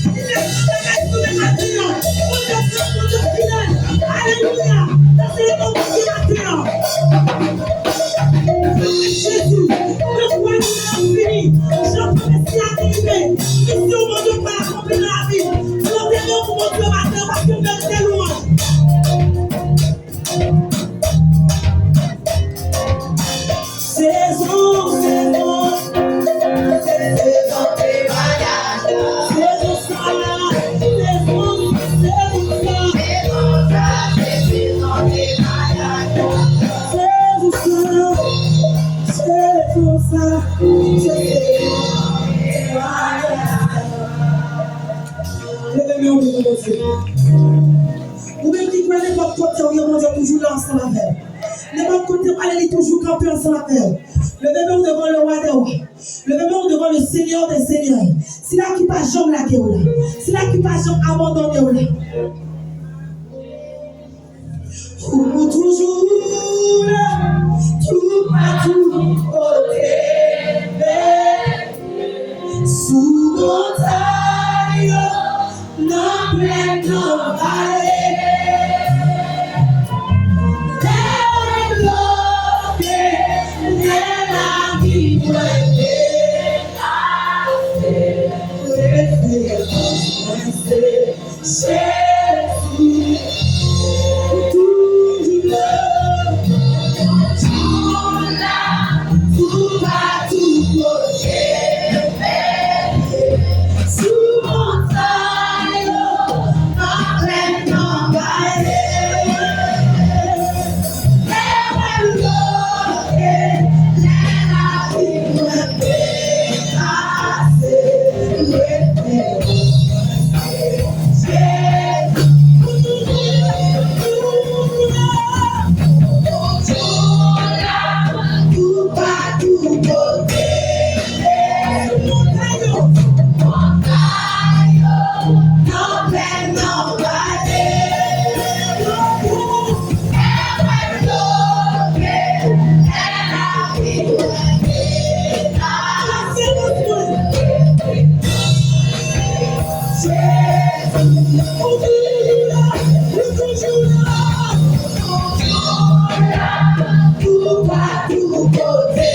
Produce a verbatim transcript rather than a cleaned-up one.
Li lè chita kay tounen maten an. Bondye gran, Bondye fidèl. Alelouya. Sa se yon Bondye maten an. Jezi, mwen kwè nou nan fini. Jan pwofesi a te rive. Misyon Bondye pral akonpli nan lavi. Leve men w pou Bondye maten an, paske l merite lwanj. Sezon, sezon, se sezon temwayaj la. Sezon sa, sezon sa, sezon sa. Sezon sa, se sezon temwayaj la. Sezon sa, sezon sa, se sezon temwayaj la. Leve men w pou Bondye. Ou menm ki kwè nenpòt kote w ye, Bondye toujou la ansanm avè w. Nenpòt kote w ale, li toujou kanpe ansanm avè w. Leve men w devan le Roi des rois. Leve men w devan le Seigneur des seigneurs. Sila ki pa janm lage w la. Sila ki pa janm abandone w la. Ou toujou la, toupatou kote m ye. Sou montay yo, nan plèn, nan vale. Lè m bloke, lè lavi mwen deplase, referans mwen se Jezi. Ou toujou la, toujou la, toupatou kote m ye. Sou montay yo, nan plèn, nan vale. Lè mwen bloke, lè lavi mwen deplase, rete Jezi. Ou toujou la, toupatou kote.